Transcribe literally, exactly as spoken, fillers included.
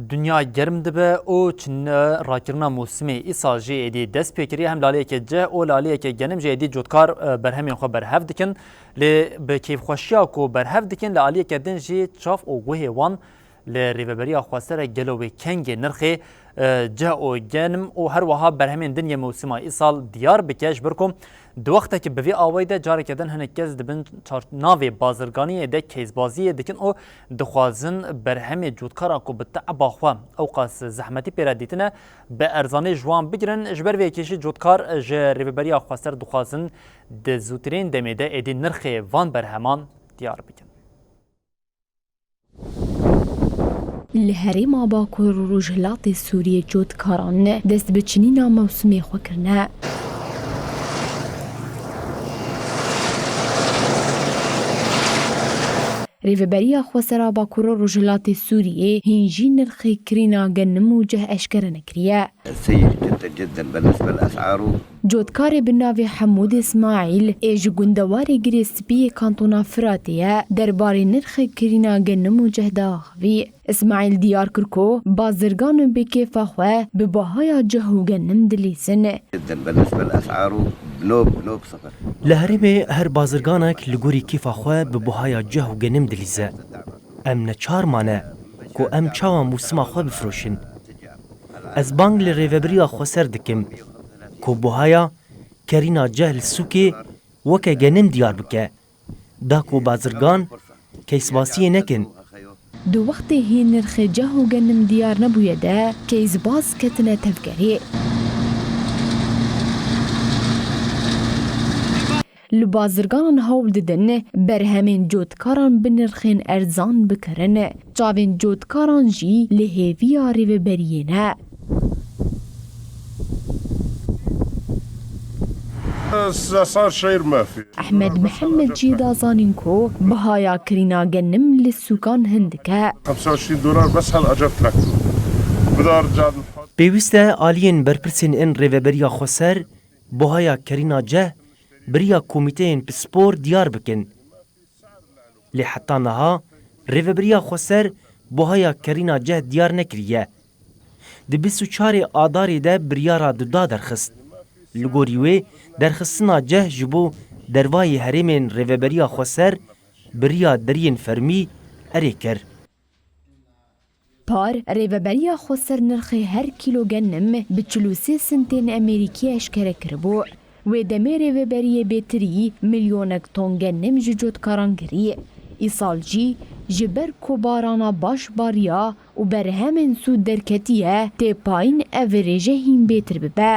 Dinya germ dibe û çinne rakirina mûsimê îsal jî êdî dest pê kiriye. Hem li aliyeke cih û li aliyeke genim jî êdî cotkar, e, berhemên xwe berhev dikin. Lê bi kêfxweşiya ku berhev dikin, li aliyeke din jî çav û guhê wan li Rêveberiya Xweser e gelo wê kengê nirxê, e, cih û genim û her wiha berhemên din yê mewsima îsal diyar bike, ji ber ku di wextekî bi vî awayî de careke din hinek kes dibin çar-, navê bazirganiyê de keysbaziyê dikin û dixwazin berhemê cotkaran ku bi te'ba xwe ewqas zehmetî pê re dîtine, bi erzanî ji wan bigirin. Ji ber vê yekê jî cotkar ji Rêveberiya Xweser dixwazin di zûtirîn demê de êdî nirxê van berheman diyar bikin. Li herêma Bakur û Rojhilatê Sûriyê cotkaran dest bi çinîna mewsimê xwe kirine. Rêveberiya Xwesera Bakur û Rojhilatê Sûriyê hîn jî nirxê kirîna genim û cih eşkere nekiriye. سيئة جدا جدا بالنسبة للأسعار. Cotkarê bi navê Hemûd Îsmaîl ê ji gundewarê Girê Spî yê kantona Firatê ye, derbarê nirxê kirîna genim û cih diaxivî. Îsmaîl diyar kir ku bazirgan bi kêfa xwe bi bahaya cih û genim dilîzin. جدا بالنسبة للأسعار بنوب، بنوب صفر. Li herêmê her bazirganek li gorî kêfa xwe bi buhaya cih û genim dilîze. Em neçar mane ku em çawa mûsima xwe bifroşin. Ez bang li Rêveberiya Xweser dikim ku buhaya kerîna cih li sûkê weke genim diyar bike, da ku bazirgan keysbaziyê nekin. Di wextê hîn nirxê cih û genim diyar nebûye de, keysbaz ketine tevgerê. Li bazirganan hewl didin berhemên cotkaran bi nirxên erzan bikirin. Çavên cotkaran jî li hêviya rêveberiyê ne. الأسعار شير ما في. Ehmed Mihemed jî da zanîn ku bihaya kirîna genim li sûkan hindik e. خمسة وعشرين دولار بس هالأجر تركته. بدي أرجع نحط. Pêwîst e aliyên berpirsên in Rêveberiya Xweser buhaya kerîna ceh bi riya komîteyên pispor diyar bikin. Lê heta niha Rêveberiya Xweser buhaya kerîna ceh diyar nekiriye. Di bîst û çarê Adarê de biryara duda derxist. Li gorî wê, derxistina ceh ji bo dervayê herêmên Rêveberiya Xweser bi riya deriyên fermî erê kir. Par, Rêveberiya Xweser nirxê her kîlo genim bi çil û sê sentên Amerîkî eşkere kiribû. Wê demê rêveberiyê bêtirî milyonek ton genim ji cotkaran girî. Îsal jî ji ber ku barana baş bariya û berhemên sûd derketiye, tê payîn ev rêje hîn bêtir bibe.